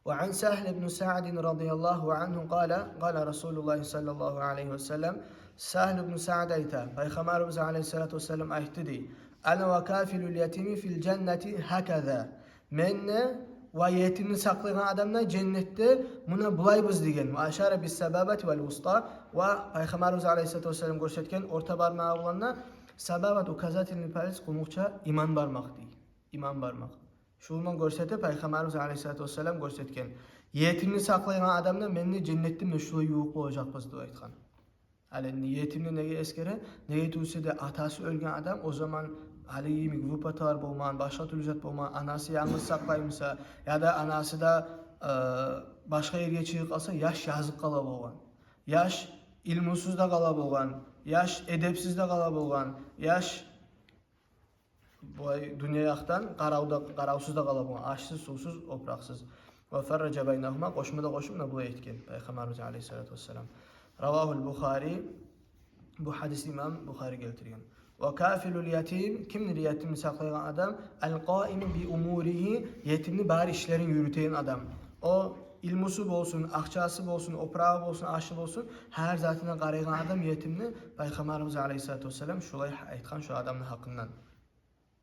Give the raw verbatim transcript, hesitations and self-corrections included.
وعن سهل بن سعد رضي الله عنه قال: قال رسول الله صلى الله عليه وسلم. Сагьл ибну Саъд айта, Пайхаммарыбыз алайгьиссалату вассалам айтды дей: أنا وكافل اليتيم في الجنة هكذا. Мен де ва етимни сакълайгъан адам да женнетде муна булайбыз деген. وأشار بالسبابة والوسطى. Ва Пайхаммарыбыз алайгьиссалату вассалам гёрсетген орта бармагъы булан да, сабабат, указательный палец, къумукъча, иман бармакъ дей. Иман бармакъ. Шуну булан гёрсете, Пайхаммарыбыз алайгьиссалату вассалам гёрсетген. Етимни сакълайгъан адам да мен де женнетде муна шулай ювукъ болажакъбыз деп айтгъан. Гьали энди етимни неге эсгере? Неге тюгюл эсе де атасы оьлген адам, о заман гьали йимик выплаталар болмагъан, башгъа тюрлю зат болмагъан, анасы янгыз сакълай буса, яда анасы да, э, башгъа ерге чыгъып къалса, яш языкъ къала болгъан. Яш илмусуз да къала болгъан, яш эдепсиз де къала болгъан, яш булай дюнья якъдан къаравда, къаравсуз да къала болгъан, ашсыз, сувсуз, опуракъсыз. وفرق بينهما, къошма да къошуп, муна булай этген Пайхаммарыбыз алайгьиссалату вассалам. رواه البخاري, бу гьадисни имам Бухари гелтирген. وكافل اليتيم, кимдир етимни сакълайгъан адам? القائم بأموره, етимни бар ишлерин юрютеген адам. О илмусу болсун, акъчасы болсун, опурагъы болсун, ашы болсун, гьар затына къарайгъан адам етимни. Пайхаммарыбыз алайгьиссалату вассалам шулай айтгъан шу адамны гьакъындан.